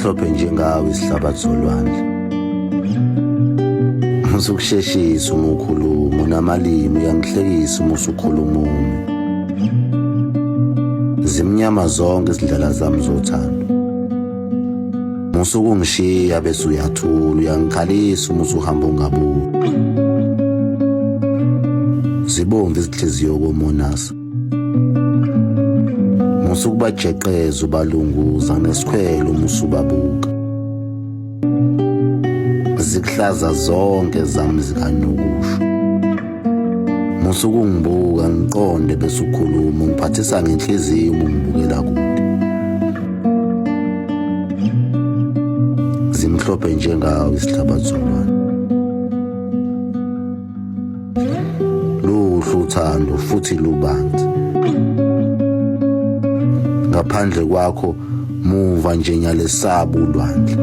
Zimhlophe njengawe isihlabathi solwandle. Usukusheshisa uma ukhuluma, unamalimi uyangihlekisa uma usukhuluma umi. Zimnyama zonke izindlela zami zothando. Musa ukungishiya bese uyathula, uyangikhalisa uma usuhamba ungabuyi. Zibomvu izinhliziyo komonasa. Musa ukubajeqeza ubalunguza ngesikhwelo uma usubabuka. Zikuhlaza zonke zami zikanokusho. Musa ukungibuka ngiqonde bese ukhuluma ungiphathisa ngenhliziyo uma ungibukela kude. Zimhlophe njengawo isihlabathi solwandle. Luhle uthando futhi lubanzi. Ngaphandle kwakho muva nje ngiyalesaba ulwandle.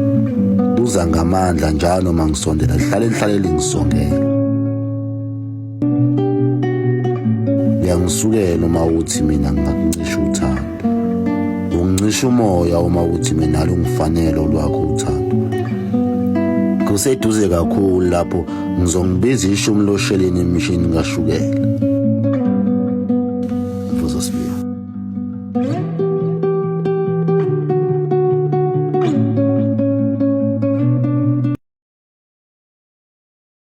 Luza ngamandla njalo uma ngisondela lihlale lihlale lingisongela. Uyangisukela uma uthi mina ngingakuncisha uthando. Ungincisha umoya uma uthi mina lungifanele olwakho uthando. Kuseduze kakhulu lapho ngizongibiza ishumi losheleni emishini kashukela.